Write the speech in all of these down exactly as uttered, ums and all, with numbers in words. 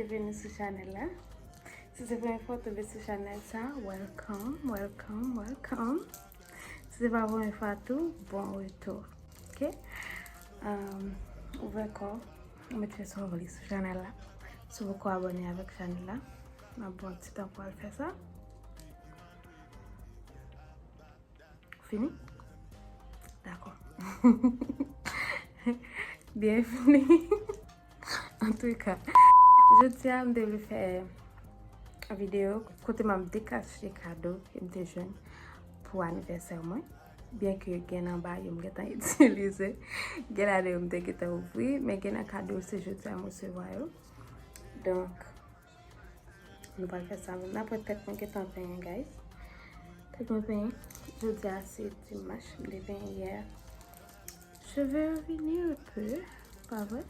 Byenveni sou chanèl la. Si se premye fwa w tonbe sou chanèl sa, welcome, welcome, welcome. Si se pa premye fwa tou, bon retou. Ok? Um, ouvè kò w, ou mèt fè sa w vle sou chanèl la. Si w poko abòne avèk chanèl la, m ap ba w ti tan pou w al fè sa. Fini? Dakò. Byenveni. Antouka, jodi a m te vle fè videyo kote m ap dekache kado ke m te jwenn pou anivèsè mwen. Byenke gen nan ba yo m gentan itilize, gen ladan yo m te gentan ouvri, men gen nan kado se jodi a m resevwa yo. Donk, nou pral fè sa menm. Apre tèt mwen gentan penyen, guys. Tèt mwen penyen. Jodi a se dimanch, m te penyen yè. Cheve yo vini un peu, pa vre?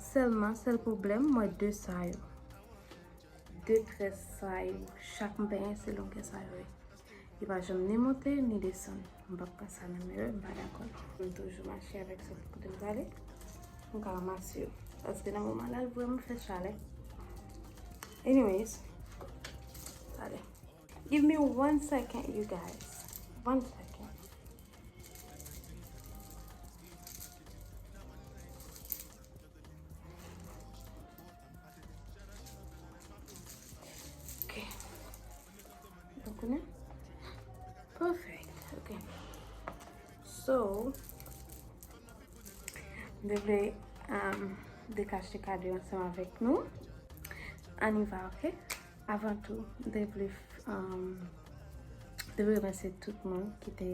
Sèlman, sèl pwoblèm, mwen de sa yo. De trè sa yo. Chak m penyen, se longè sa yo ye. Li pa janm ni monte, ni desann. M p ap pran sa nan men yo, m pa dakò. M toujou mache avèk sa kote m prale. M ka ranmase yo. Paske nan moman la, l vrèman fè chalè. Anyways, talè. Give me one second, you guys. One second. Ok. Donk, nou? Perfect. Ok. So, m te vle, um, dekache kado yo ansanm avèk nou. Ann y va, ok? Avan tou, m te vle, um, m te vle remèsye tout moun ki te,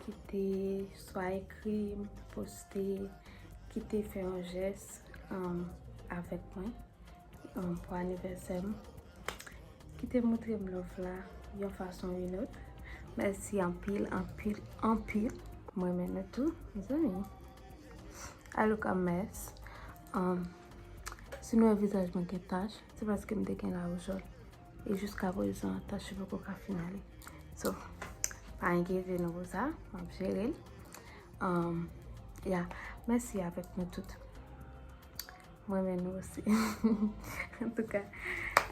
ki te swa ekri m, poste, ki te fè yon jès, um, avèk mwen, um, pou anivèsè m, ki te montre m love la yon fason ou yon lòt. Mèsi anpil, anpil, anpil. Mwen menm tou, mezanmi. I look a mess. Um, si nou wè vizaj mwen gen tach, se paske m te gen lawoujòl. E jiska prezan, tach yo poko ka fin ale. So, pa enkyete nou pou sa, m ap jere l. Um, yeah, mèsi avèk nou tout. Mwen menm nou osi. Antouka,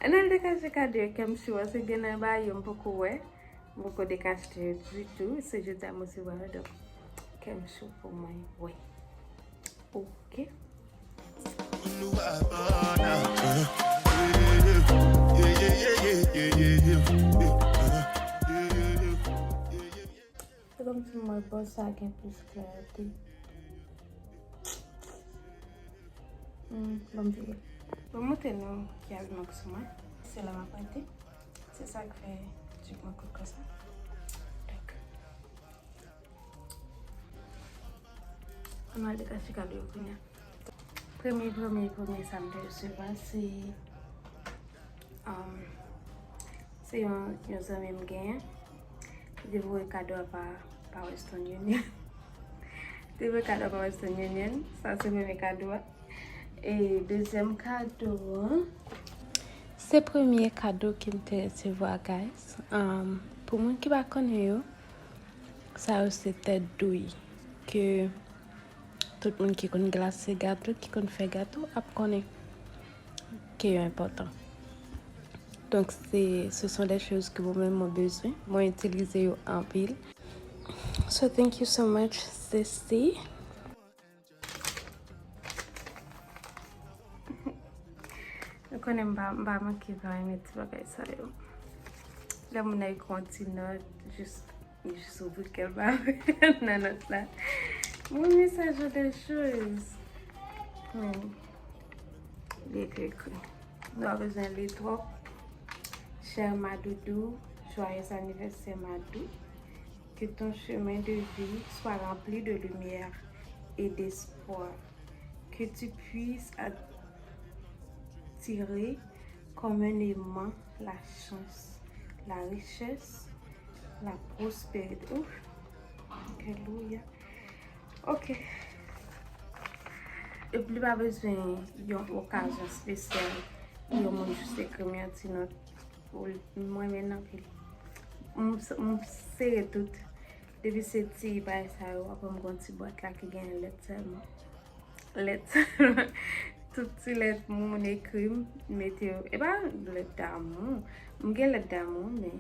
ann al dekache kado yo, kè m cho, paske gen nan ba yo m poko wè. M poko dekache yo ditou. Se jodi a m resevwa yo, donk kè m cho pou mwen wè. Ok. Se kòmsi m wè bò sa gen plis klarite. Hmm, ban m vire. Ban m montre nou ki abiman k sou mwen. Se la m ap rete. Se sa k fè jip mwen kout konsa. Donk, ann al dekache kado yo kounye a. Premye, premye, premye sa m te resevwa, se, um, se yon, yon zanmi m genyen. Li te voye kado a pa, pa Western Union. Li te voye kado a pa Western Union. Sa se premye kado a. E dezyèm kado an, se premye kado ke m te resevwa, guys. Um, pou moun ki pa konnen yo, sa yo se tèt douy ke tout moun ki konn glase gato, ki konn fè gato, ap konnen ke yo enpòtan. Donk, se, ce sont des choses que mwen menm mwen bezwen, mwen itilize yo anpil. So, thank you so much, Ceci. Nou konnen m pa, m pa manke pa renmen ti bagay sa yo. Lè moun nan ekri yon ti nòt, jis, jis ouvri kè l pa nan nòt la. Mwen renmen sa jan de choz. Men, li ekri, ekri. Nou pa bezwen li twòp. Cher ma doudou, joyeux anniversaire ma dou. Que ton chemin de vie soit rempli de lumière et d'espoir. Que tu puisses attirer comme un aimant la chance, la richesse, la prospérité. Ouf. Alelouya. Ok. Epi li pa bezwen yon okazyon espesyal pou yon moun jis ekri m yon ti nòt. Ou, mwen renmen l anpil. M, m sere tout. Depi se ti bagay sa yo, apre m gen yon ti bwat la ki gen lèt sèlman. Lèt sèlman. Tout ti lèt moun ekri m, m mete yo. E pa lèt damou. M gen lèt damou, men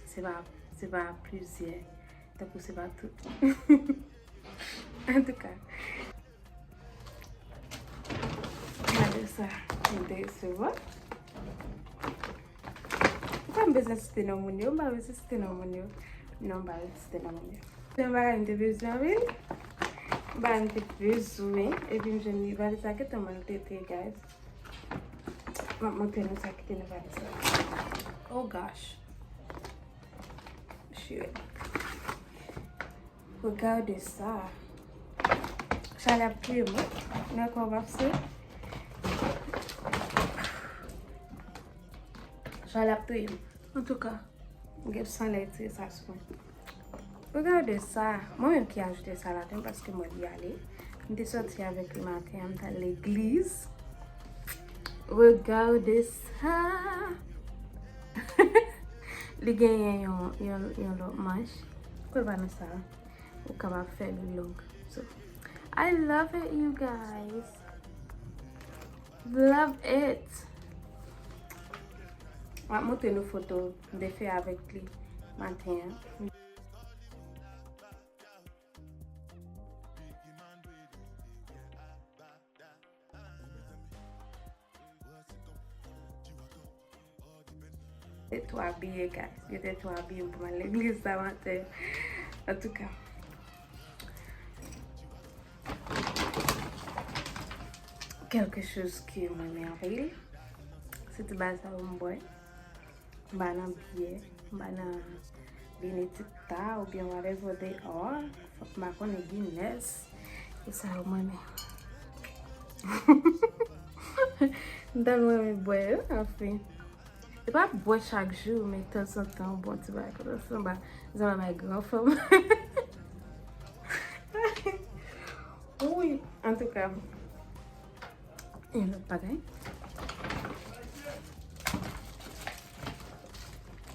se pa, se pa plizyè. Tankou se pa tout. Antouka, gade sa m te resevwa. Ou pa bezwen site non moun yo, m pa bezwen site non moun yo. Non, m pa bezwen site non moun yo. Se yon bagay m te bezwen anpil. Yon bagay m te bezwen, epi m jwenn li. Valiz la, gade kòman l te te, guys. M ap montre nou sa ki te nan valiz la. Oh gosh. Shit. Regardez ça. Chalè ap touye m, wi. Nan kò m ap se. Chalè ap touye m. Antouka, m gen sanlè tire sa sou mwen. Regardez ça. Mwen menm ki ajoute sa ladan paske mwen li ale. M te sòti avèk li maten an, m t al legliz. Regardez ça. Li genyen yon, yon, yon lòt manch. Kòl pa nan sa. Ou kapab fè li long. So, I love it, you guys. Love it. M ap montre nou foto m te fè avèk li maten an. Te tou abiye, guys. Yo te tou abiye m pou m al legliz sa maten. Antouka, kèlke choz ke mwen renmen anpil, se ti bagay sa yo m bwè. M pa nan byè, m pa nan Benedicta oubyen whatever they are. Fòk m pa konnen Guinness. E sa yo m renmen. M tèlman renmen bwè yo, anfen. E pa bwè chak jou, men tanzantan, yon bon ti bagay konsa, sanba, sanba bay gran fanm. Wi, antouka, yon lòt bagay.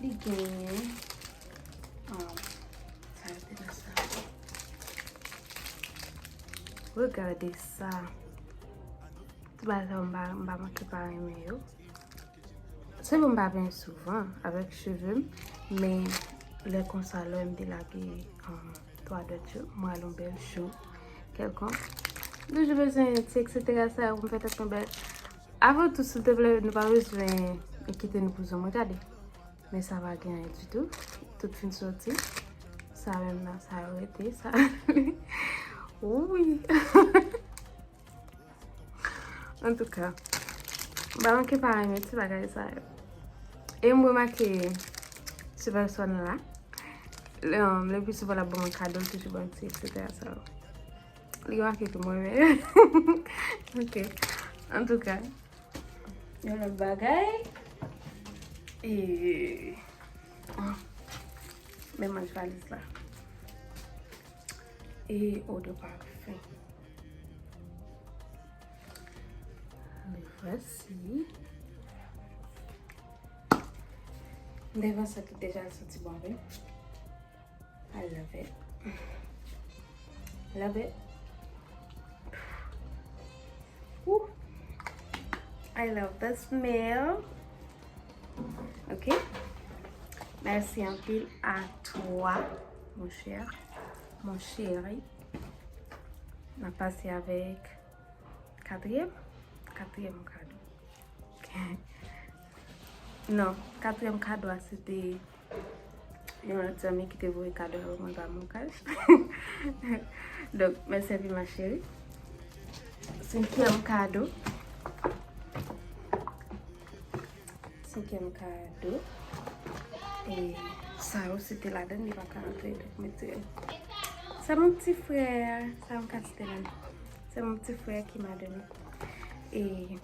Li genyen, um, sa yo te nan sa. Regardez ça. Tout bagay sa yo, m pa, m pa manke pa renmen yo. Se pou m pa benyen souvan avèk cheve m, men lè konsa, lè m delage, um, twa dwèt yo, m al yon bèl jou kèlkonk. M toujou bezwen ti etsetera sa yo pou m fè tèt mwen bèl. Avan tou, silteplè, nou pa bezwen kite nou pou zon mwen gade. Men sa pa gen anyen ditou. Tout fin soti. Sa menm nan, sa yo rete, sa. Wi. Antouka, m pa manke pa renmen ti bagay sa yo. E m remake ti pèsòn la, le, le pli souvan l ap ban mwen kado, l toujou ban m ti etsetera sa yo. Li remake tou mwen menm. Ok. Antouka, yon lòt bagay. E, men manch valiz la. E odè pafen. Le voici. M te panse ki deja santi bon, wi. I love it. Love it. Ooh. I love the smell. Ok. Merci anpil à toi, mon cher, mon chéri. N ap pase avèk katriyèm, katriyèm kado. Non, katriyèm kado a, se te yon lòt zanmi ki te voye kado a pou mwen pa Moncash. Donk, mèsi anpil, ma chérie. Senkyèm kado. Senkyèm kado. E sa yo, se te ladan, li pa ka antre, donk, mete. C'est mon petit frère, sa m ka site la. C'est mon petit frère qui m'a donné. E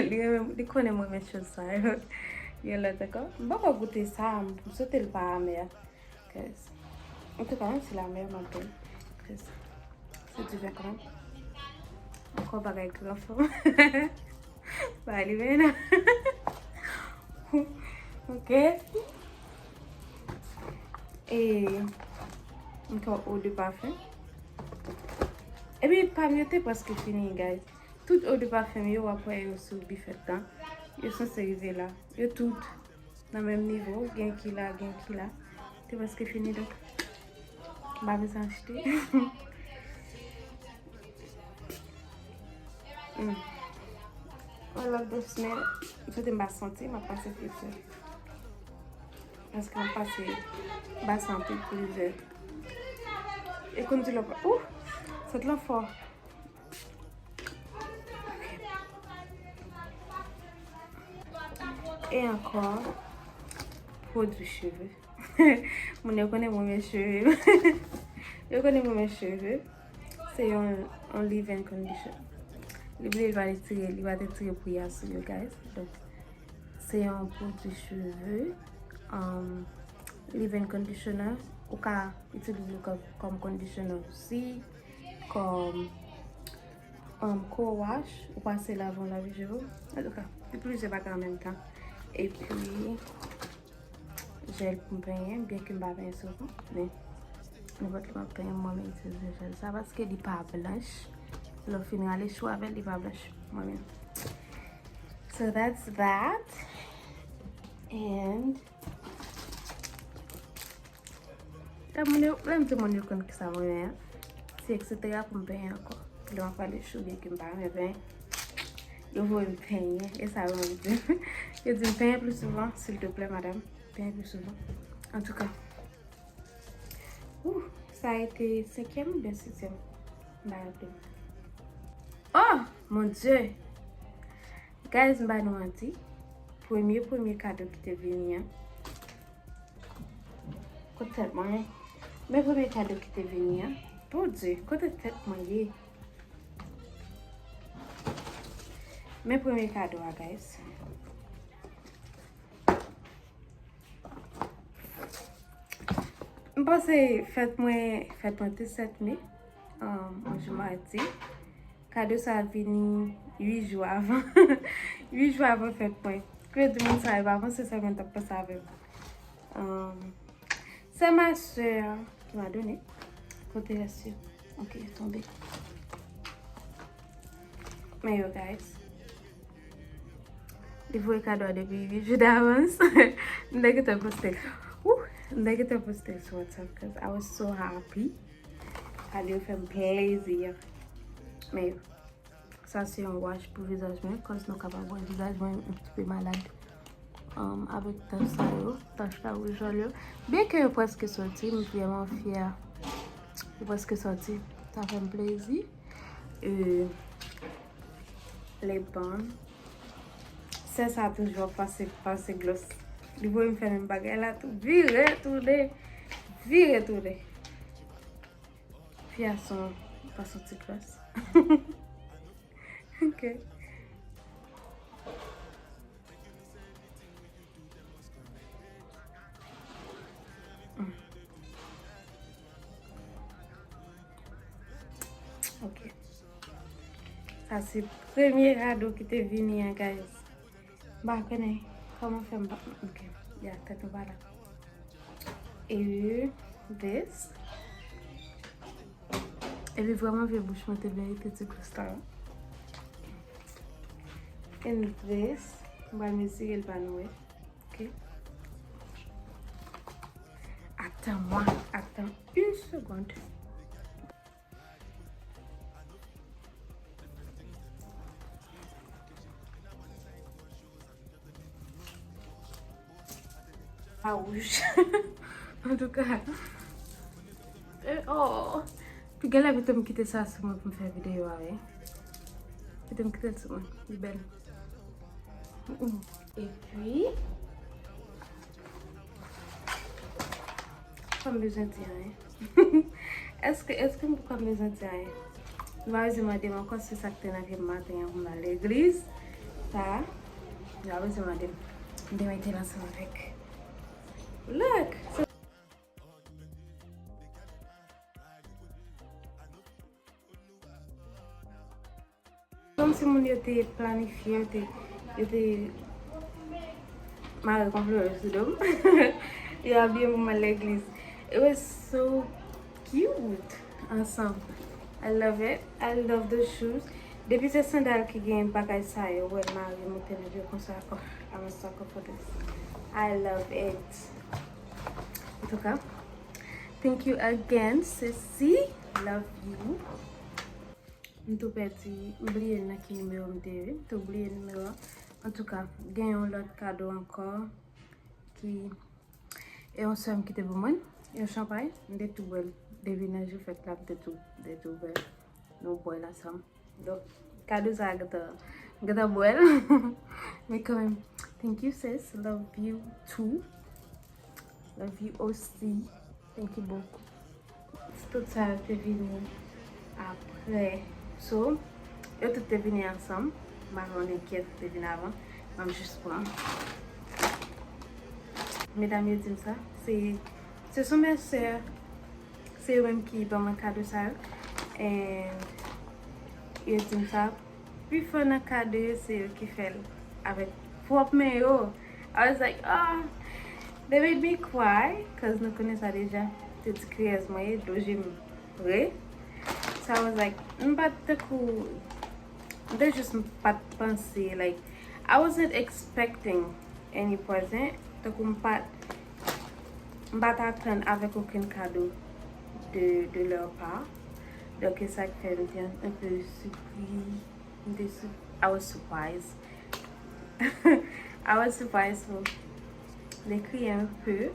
li renmen, li konnen mwen renmen choz sa yo. Yon lòt ankò. M poko goute sa, m swete l pa amè. Cause, antouka, menm si l amè, m ap bwè l. Cause se diven kanmenm. Ankò bagay gran fanm. Ba li men. Ok. E m fè eau de parfum. Epi pa m yo te prèske fini, guys. Tout eau de parfum yo w ap wè yo sou bifèt la, yo sanse rive la. Yo tout nan menm nivo, gen ki la, gen ki la. Te prèske fini, donk m pa bezwen achte. Hmm. Yon lòt dosnen, m swete m pa santi, m ap pase filtè. Paske m ap pase basan anpil pou livè. E konn di lòt, ouh, sant lan fò. E ankò, pwodui cheve. Moun yo konnen mwen renmen cheve. Yo konnen mwen renmen cheve. Se yon, yon leave-in condition. Li bliye li pa te tire, li pa te tire pri a sou yo, guys. Donk, se yon pwodui cheve, um, leave-in conditioner. Ou ka itilize l kòm, kòm conditioner osi, kòm, um, co-wash. Ou pase l avan w lave cheve w. Antouka, gen plizyè bagay an menm tan. Epi, jèl pou m penyen, byenke m pa penyen souvan, men nenpòt lè m ap penyen, mwen menm itilize jèl sa, paske li pa blanch. Lè w fin rale chou avè l, li pa blanch, mwen menm. So that's that. And lè moun yo, lè m di moun yo konn kisa mwen renmen an, se etsetera pou m penyen ankò. Lè m ap rale chou, byenke m pa renmen penyen, yo voye m penyen. E sa yo menm di m. Yo di m, "Penyen pli souvan, silteplè, madanm. Penyen pli souvan." Antouka, ouh, sa a ete senkyèm oubyen sizyèm? M pa raple m. Oh, mon Dieu! Guys, m pa nou manti. Premye, premye kado ki te vini an. Kote tèt mwen ye? Men premye kado ki te vini an. Bondye, kote tèt mwen ye? Men premye kado a, guys. M panse fèt mwen, fèt mwen te sèt me, um, yon jou madi. Kado sa a vini uit jou avan. Uit jou avan fèt mwen. Kredi moun sa yo pa panse sèlman t ap panse avè m. Um, c'est ma sœur qui m'a donné. Kote rès yo? Ok, tonbe. Men yo, guys. Li voye kado a depi uit jou davans. M te gentan poste l. Ouh, m te gentan poste l sou WhatsApp, 'cause I was so happy. Kado yo fè m plezi. Men yo, sa se yon wash pou vizaj mwen, 'cause nou kapab wè vizaj mwen yon ti pe malad. Um, avèk tach sa yo, tach la woujòl yo. Byenke yo prèske soti, m vrèman fyè. Yo prèske soti. Sa fè m plezi. E, lip balm. Sè sa toujou ap pase, pase gloss. Li voye m fè menm bagay la tou. Vire tounen. Vire tounen. Fyason pa soti gloss. Ok. Mm. Ok. Sa se premye kado ki te vini an, guys. M pa konnen kòman fè m pa. Ok. Ya, tèt mwen pa la. E this. Epi vrèman vye bouch mwen te merite ti gloss la. And this, m pral mezire l pa nou wè. Ok. Attends-moi, attends une seconde. Pa wouj. Antouka. Eh, oh. Pi gen lè pito m kite sa sou mwen pou m fè videyo a, wi. Pito m kite l sou mwen. Li bèl. Mm. Epi, pa m bezwen di anyen. Èske, èske m poko bezwen di anyen? Nou pa bezwen mande m ankò si sa k te nan vye m maten an pou m al legliz. Sa, nou pa bezwen mande m. M te mete l ansanm avèk. Look! So, kòmsi moun yo te planifye, yo te, yo te mare konflere sou do m. Yo abiye pou m al legliz. It was so cute ansanm. I love it. I love the shoes. Depi se sandal ki gen bagay sa yo, wè mari moute nan pye konsa. Oh, I'm a sucker for this. I love it. Antouka, thank you again, Ceci. Love you. M tou pèdi, m bliye nan ki nimewo m te ye. M tou bliye nimewo. Antouka, gen yon lòt kado ankò ki e yon sè m ki te ban mwen, yon chanpay, m te tou bwè l. Depi nan jou fèt la, m te tou, m te tou bwè l. Nou bwè l ansanm. Donk, kado sa a gentan, m gentan bwè l. Men kanmenm, thank you, sis. Love you too. Love you aussi. Thank you beaucoup. Tout sa yo te vini apre. So, yo tout te vini ansanm. M pa konnen kiyès ki te vin avan. M ap jis pran. Medam yo di m sa. Se, ce sont mes sœurs. Se yo menm ki ban mwen kado sa yo. And yo di m sa. Pifò nan kado yo, se yo ki fè l avèk pwòp men yo. I was like, oh, they made me cry, 'cause nou konnen sa deja. Se ti kriyès mwen ye, dlo je m vre. So I was like, m pa t tankou, m te jis m pa t panse, like, I wasn't expecting any present. Tankou m pa, m pa t atann avèk okenn kado de, de leur part. Donk, e sa k fè m te un peu surpris. M te su-, I was surprised. I was surprised, so, m te kriye un peu.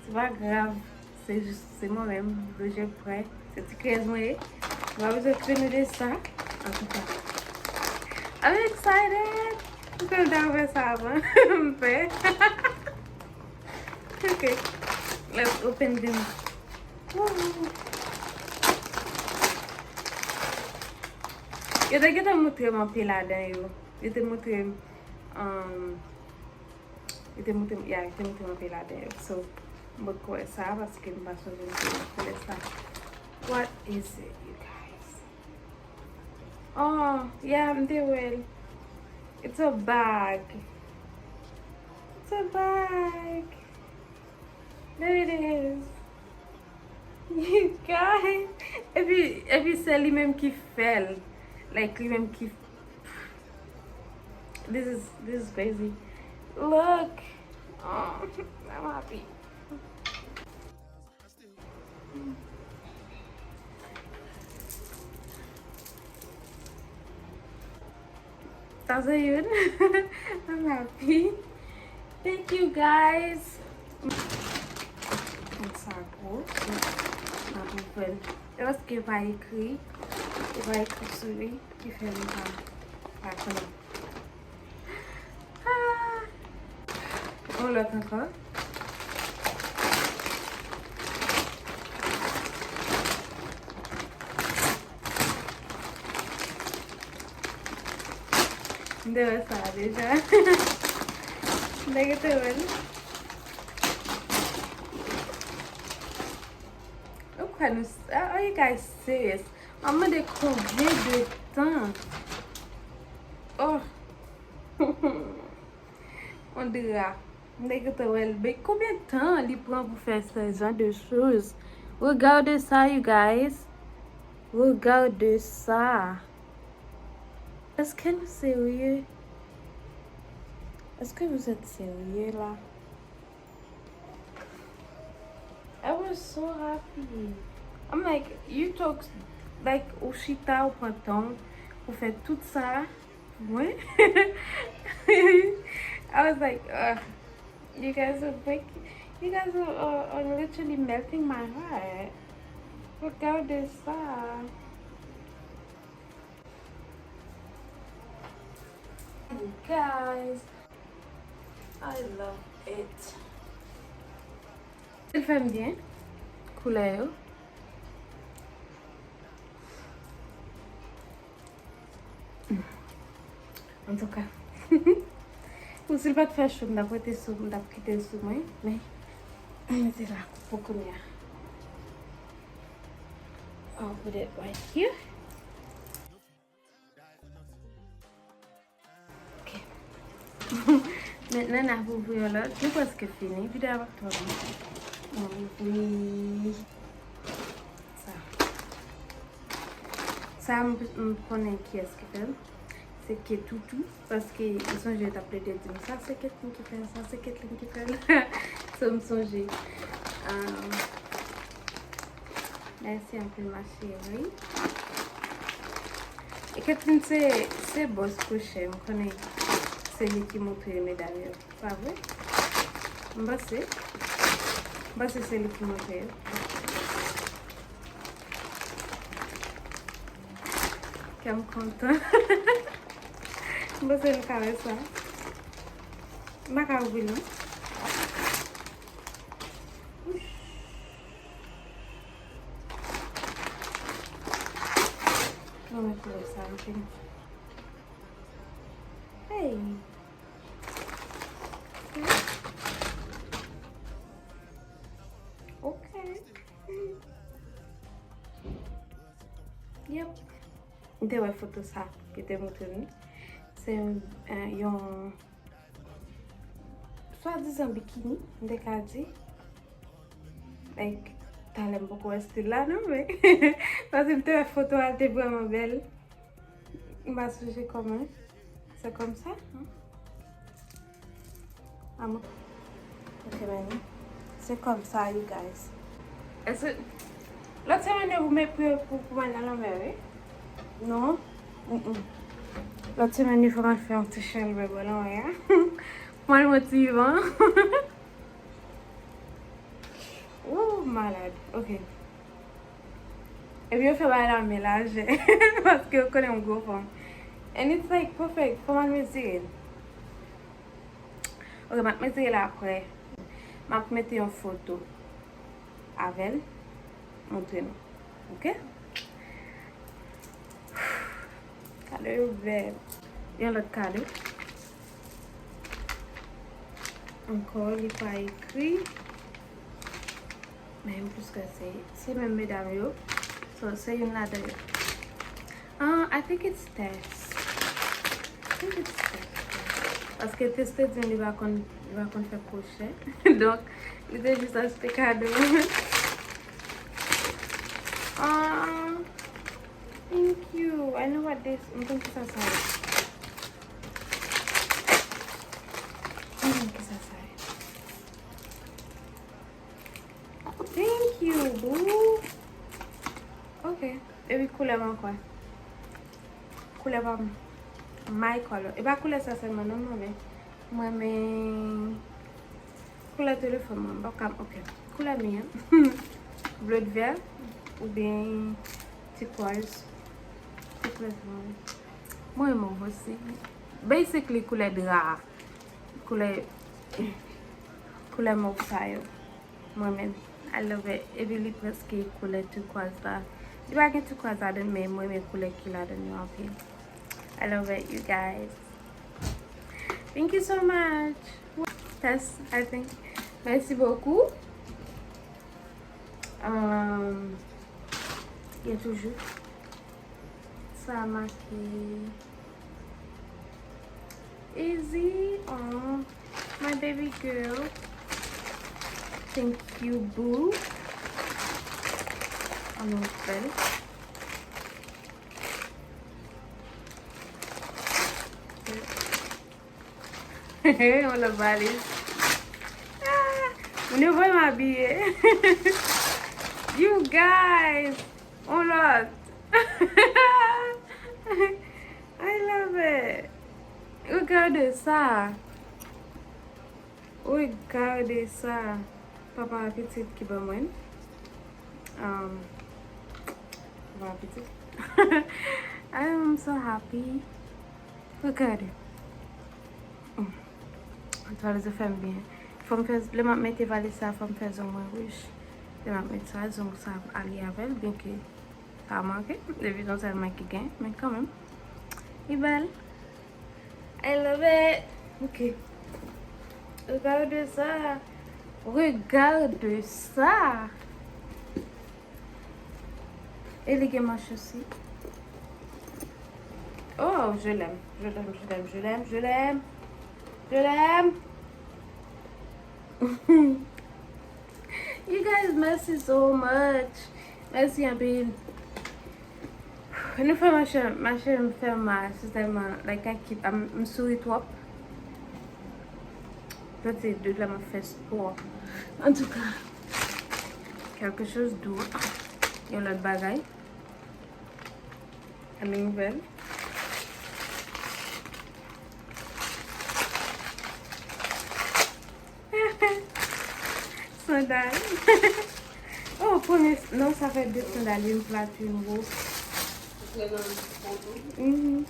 Se pa grav, se jis, se mwen menm, dlo je m vre. Se ti kriyès mwen ye. M pa bezwen okipe nou de sa. Antouka, I'm excited! M kwè m ta fè sa avan. M pè. Ok. Let's open them. Woo! Yo te gentan montre m anpil ladan yo. Yo te montre m, um, yo te montre m, yeah, yo te montre m anpil ladan yo. So, m poko wè sa paske m pa sonje m te wè koulè sa. What is it, you guys? Oh, yeah, m te wè l. It's a bag. It's a bag. There it is. You guys. Epi, epi se li menm ki fè l. Like, li menm ki. This is, this is crazy. Look. Oh, I'm happy. Sa se youn. I'm happy. Thank you, guys. Sa gwo. M ap ouvè l. E paske yo pa ekri. Yo pa ekri sou li. Ki fè m pa, pa konnen. Ah! Yon lòt ankò. M te wè sa a deja. M te gentan wè l. Ou kwè nou, are you guys serious? M ap mande konbyen de tan. Oh. On dra. M te gentan wè l. Men konbyen tan li pran pou fè ce genre de choses? Regardez ça, you guys. Regardez ça. Est-ce que nous sérieux? Est-ce que vous êtes sérieux là? I was so happy. I'm like, you talk, like, ou chita, ou pran tan pou fè tout sa. Mwen. I was like, ugh, you guys are breaking, you guys are, are, are literally melting my heart. Regardez ça. You guys, I love it. L fè m byen. Koulè yo. Antouka. Bon, si l pa t fè cho, m t ap rete sou, m t ap kite l sou mwen. Men, m mete la pou kounye a. I'll put it right here. Ok. Mentnan, n ap ouvri yon lòt. Nou prèske fini. Videyo a p ap twò long. N ap ouvri sa. Sa m, m konnen kiyès ki fè l. Se Ketoutou. Paske m sonje yo t ap plede di m, "Sa se Ketlin ki fè l, sa se Ketlin ki fè l." So, m sonje. Ah, mèsi anpil, ma chérie. E Ketlin se, se bòs kwochè, m konnen se li ki montre medam yo. Pa vre? M panse. M panse se li ki montre yo. Kè m kontan. M panse nou ka wè sa. M pa ka ouvri l, non. Wouch. Mwen renmen koulè sa, anpil. Hey! Ok. Ok. Yep. M te wè foto sa ki te montre m. Se, eh, yon swadizan bikini, m te ka di. Like, talè m poko wè stil la, non, men. Paske m te wè foto a, l te vrèman bèl. M pa sonje kòman. Se kòmsa, hein? Amour. Ok, Manny. Se kòmsa, you guys. Èske lòt semèn yo pou mwen, pou, pou, pou m al nan lanmè, wi? Non? Mm-mm. Lòt semèn yo fò m al fè yon ti chalbè bò lanmè a. Pou m al pran ti van. Woo, malad. Ok. Epi yo fè bagay la men lajè. Paske yo konnen m gwo fanm. And it's like perfect. Fò m al mezire l. Ok, m ap mezire l apre. M ap mete yon foto avè l. Montre nou. Ok? Kado yo bèl. Yon lòt kado. Ankò, li pa ekri. Men m plis kwè se, se menm medam yo. So, se youn ladan yo. Ah, I think it's Tess. I think it's Tess. Paske Tess te di m li pa konn, li pa konn fè kwochè. Donk, li te jis achte kado. Ah, thank you. I know what this, m konn kisa sa ye. M konn kisa sa ye. Thank you, boo. Ok. Epi koulè m ankò. Koulè pa m. My color. E pa koulè sa sèlman, non, non, men. Mwen, men. Koulè telefòn mwen, m pa ka, ok. Koulè mi an. Bleu de verre oubyen turquoise. Se koulè sa mwen. Mwen, mov osi. Basically, koulè dra a. Koulè, koulè mov sa yo. Mwen menm. I love it. Epi li prèske koulè turquoise la. Li pa gen turquoise ladan, men mwen renmen koulè ki ladan yo anpil. I love it, you guys. Thank you so much. Tess, I think. Merci beaucoup. Um, il y a toujours ça marqué. Easy. Oh, my baby girl. Thank you, boo. An nou fè l. Yon lòt valiz. Ah, moun yo voye m abiye. You guys, yon lòt. I love it. Regardez ça. Regardez ça. Papa a pitit ki ban mwen. Um, papa a pitit. I am so happy. Regardez. Mm. Valiz yo fè m byen. Fò m fè, lè m ap mete valiz sa, fò m fè zong mwen wouj. Lè m ap mete sa, zong sa ap ale avè l, byenke pa manke, depi nou sèlman ki gen, men kanmenm. Li bèl. I love it. Ok. Regardez ça. Regardez ça. E li gen manch osi. Oh, je l'aime, je l'aime, je l'aime, je l'aime, je l'aime. Je l'aime. You guys, merci so much. Mèsi anpil. Fè nou fè mache, mache m fè mal, se tèlman, like, I keep, I'm, m souri twòp. Pètèt de la m ap fè spò. Antouka, quelque chose d'autre. Yon lòt bagay. Ann nouvèl. Sandal. Oh, premye, non, sa fè de sandal, youn platin wo. Mhm.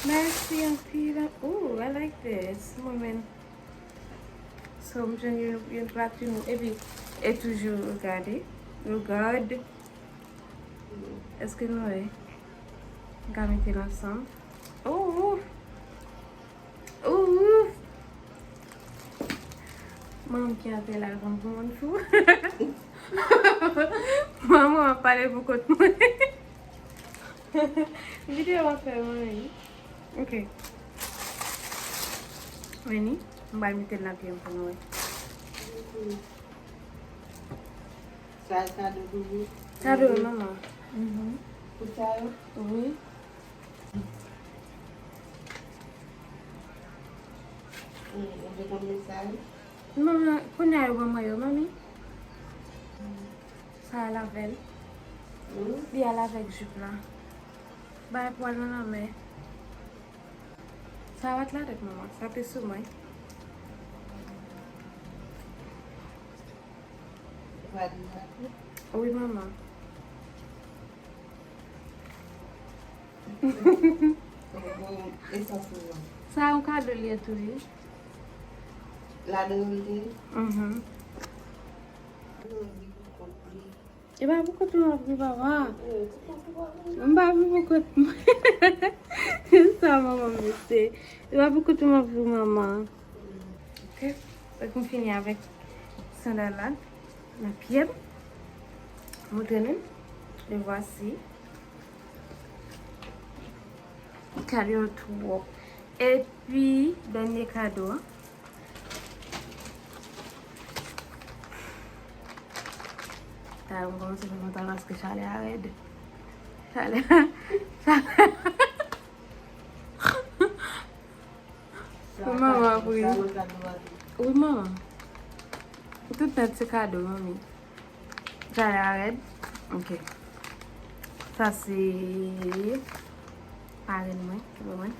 Mèsi anpil. Oh, I like this. Mwen menm. So, m jwenn youn, youn platin wo. Epi, e toujou regade. Regard. Èske nou wè? M ka mete l ansanm. Oh, oh. Ouh! Manman ki antre la, konn pou moun fou. Manman ap pale pou kont mwen. Videyo w ap fè mwen, wi. Ok. Vini, m pral mete l nan pye m pou nou wè. Sa e kado pou ou? Kado, wi, manman. Mhm. Pou sa yo? Wi. Ou te konn mesaj? Non, kounye a yo ban mwen yo, manmi. Sa al avè l. Hmm? Li al avèk jip la. Bagay pou al nan lanmè. Sa pa t latèt, manman. Sa te sou mwen. Ou pa di sa? Wi, manman. Bon, esans ou an. Sa yon kado li ye tou, wi. Ladan l te ye? Mhm. E pa pou kont mwen ap viv, papa. M pa pou kont mwen. Sa manman mesye. E pa pou kont mwen ap viv, manman. Ok. Fèk m fini avèk sandal la nan pye m. Montre nou. Le voici. Kado yo twòp. Epi, dènye kado a. Talè m kòmanse fè pantalon paske chalè a rèd. Chalè a, chalè a. Pou manman ap ri. Wi, manman. Tout nèt se kado, manmi. Chalè a rèd. Ok. Sa se parenn mwen ki ban mwen.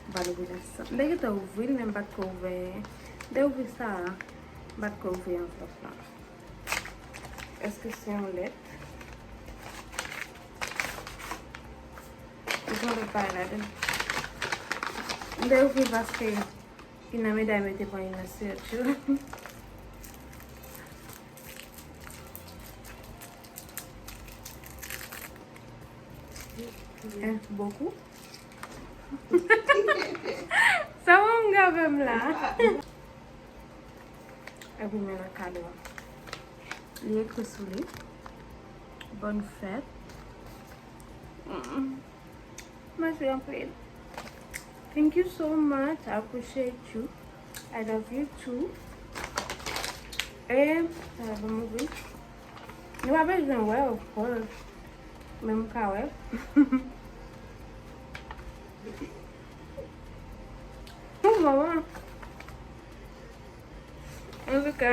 M pa ouvri la sa. M te gentan ouvri l, men m pa t ko ouvè. M te ouvri sa a. M pa t ko ouvri anvlòp la. Èske se yon lèt? Li gen lòt bagay ladan l. M te ouvri l paske youn nan medam yo te pran youn nan sèt yo. Eh, bokou. Sa w ap gade m la? Epi men nan kado a. Li ekri sou li. Bonne fête. Mm. Mèsi anpil. Thank you so much. I appreciate you. I love you too. E, sa va ban m ouvri. Nou pa bezwen wè, of course. Men m ka wè. Manman. Antouka.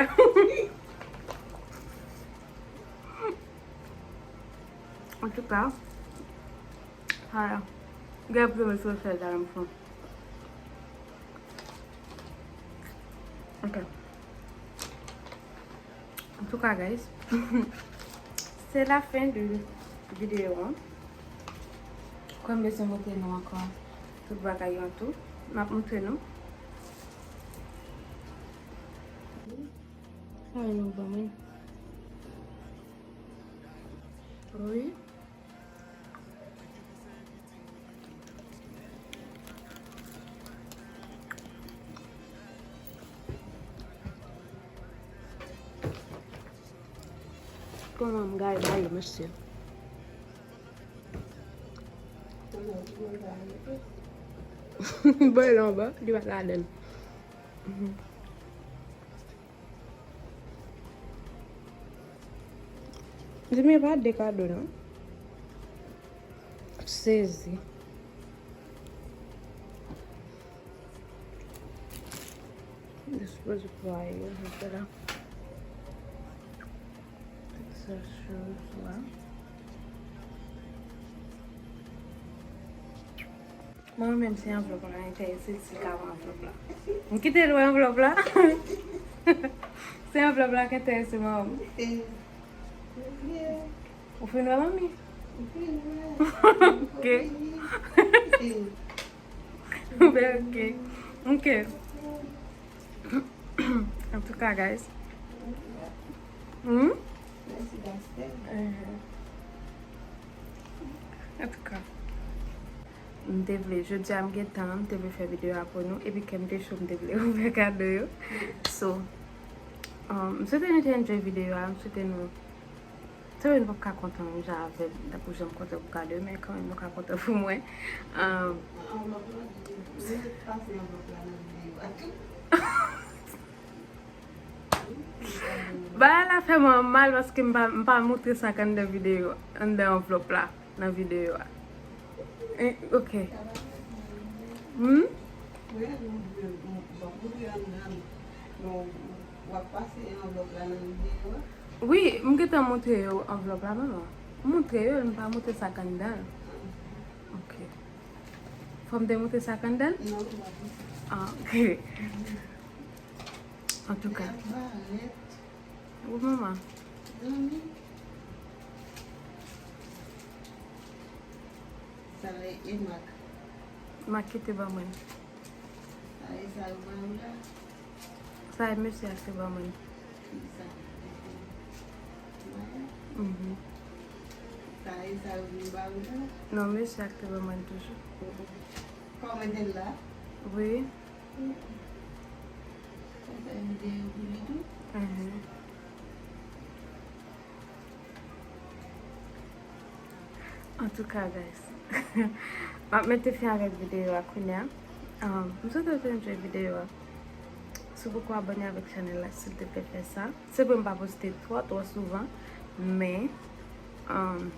Antouka. Ala. Gen pwoblèm sou sèl la, m fè. Ok. Antouka, guys, c'est la fin de vidéo an. Kòm m bezwen montre nou ankò tout bagay yo tou, m ap montre nou. Sa yo ban mwen. Wi. Kòman m gaye ba yo, mesye? Bòy la anba, li pa t ladan l. Mhm. Di men pa de kado non. Sezi. Li sipoze pwaye yo, men se la. Sa sou la. Mwen menm se anvlòp la enterese, si ka anvlòp la. M kite lwen anvlòp la. Se anvlòp la ki enterese mwen. Ou fin wè manmi? Ok. Ben ok. Ok. Antouka guys. Hmm? Antouka. M te vle, jodi a m gen tan, m te vle fè videyo a pou nou, epi kè m te cho, m te vle ouvè kado yo. So, um, m swete nou te enjoy videyo a, m swete nou, se vre nou p ap ka kontan menm jan avè m, tankou jan m kontan pou kado yo, men kanmenm nou ka kontan pou mwen. Um, Bagay la fè mwen mal paske m pa, m pa montre sa k anndan videyo, anndan anvlòp la, nan videyo a. Eh, ok. Hmm? Wi, m gentan montre yo anvlòp la, manman. M montre yo, m pa montre sa k anndan l. Ok. Fò m te montre sa k anndan l? Non, m pa montre. Ah, ok. Antouka. Wi, manman. Sa e mak. Mak ki te ban mwen. Sa e sa yo ba ou la? Sa e mesye a ki te ban mwen. Ki sa? Mhm. Sa e sa yo vin ba ou la? Non, mesye a ki te ban mwen toujou. Kòmante l la? Wi. Sa fè videyo pou li tou. Mhm. Antouka, guys, m ap mete fen avèk videyo a kounye a. Um, m swete w te enjoy videyo a. Si w poko abòne avèk chanèl la, silteplè fè sa. Se vre m pa poste twò, twò souvan, men, um,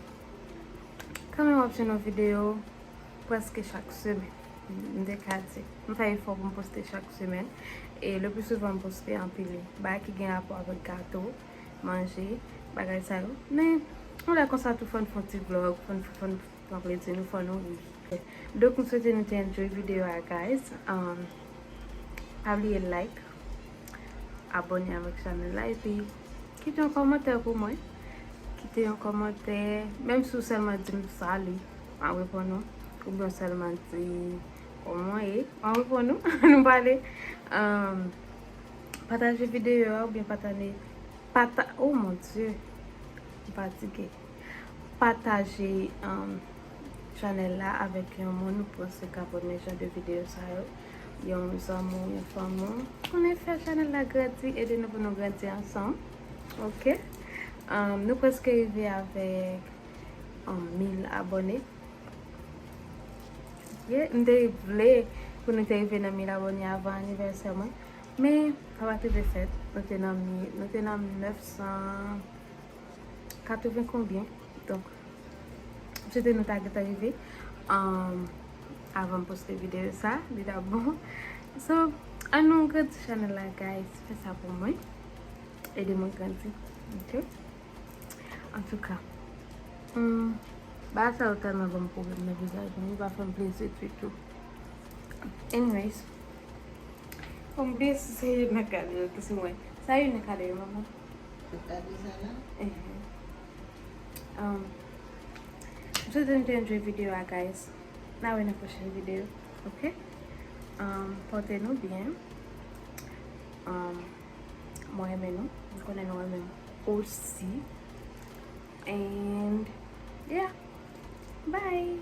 kanmenm w ap jwenn yon videyo prèske chak semèn. M te ka di. M fè efò pou m poste chak semèn. E le pli souvan m poste anpil bagay ki gen rapò avèk gato, manje, bagay sa yo. Men, yon lè konsa tou fò n fè yon ti vlog, fò n, fò n pran plezi nou, fò nou ri. Donk, m swete nou te enjoy videyo a, guys. Um, pa bliye like, abòne avèk chanèl la, epi kite yon kòmantè pou mwen. Kite yon kòmantè, menm si w sèlman di m sali, m ap reponn ou. Oubyen w sèlman di kòman w ye, m ap reponn ou. Nou pale. Um, pataje videyo a oubyen pataje, pata-, oh mon Dieu, m fatige. Pataje, um, chanèl la avèk yon moun ou panse k ap renmen jan de videyo sa yo. Yon zanmi w, yon fanmi w. Konnen fè chanèl la grandi, ede nou pou nou grandi ansanm. Ok? Um, nou prèske rive avèk, um, mil abòne. Yeah, m te vle pou nou te rive nan mil abòne avan anivèsè mwen. Men, sa pa t rive fèt. Nou te nan mi-, nou te nan nèf san katreven konbyen. Donk, m swete nou ta gentan rive, um, avan m poste videyo sa, li t ap bon. So, ann nou grandi chanèl la, guys. Fè sa pou mwen. Ede mwen grandi. Ok? Antouka, hmm, bagay sa yo tèlman ban m pwoblèm nan vizaj mwen, li pa fè m plezi ditou. Anyways, fò m bliye si se youn nan kado yo ki sou mwen. Sa youn nan kado yo, manman? Kado sa la? Ehe. Um, m swete nou te enjoy videyo a, guys. N a wè nan pwochèn videyo, ok? Um, pòte nou byen. Um, mwen renmen nou. M konnen nou renmen m osi. And, yeah. Bye.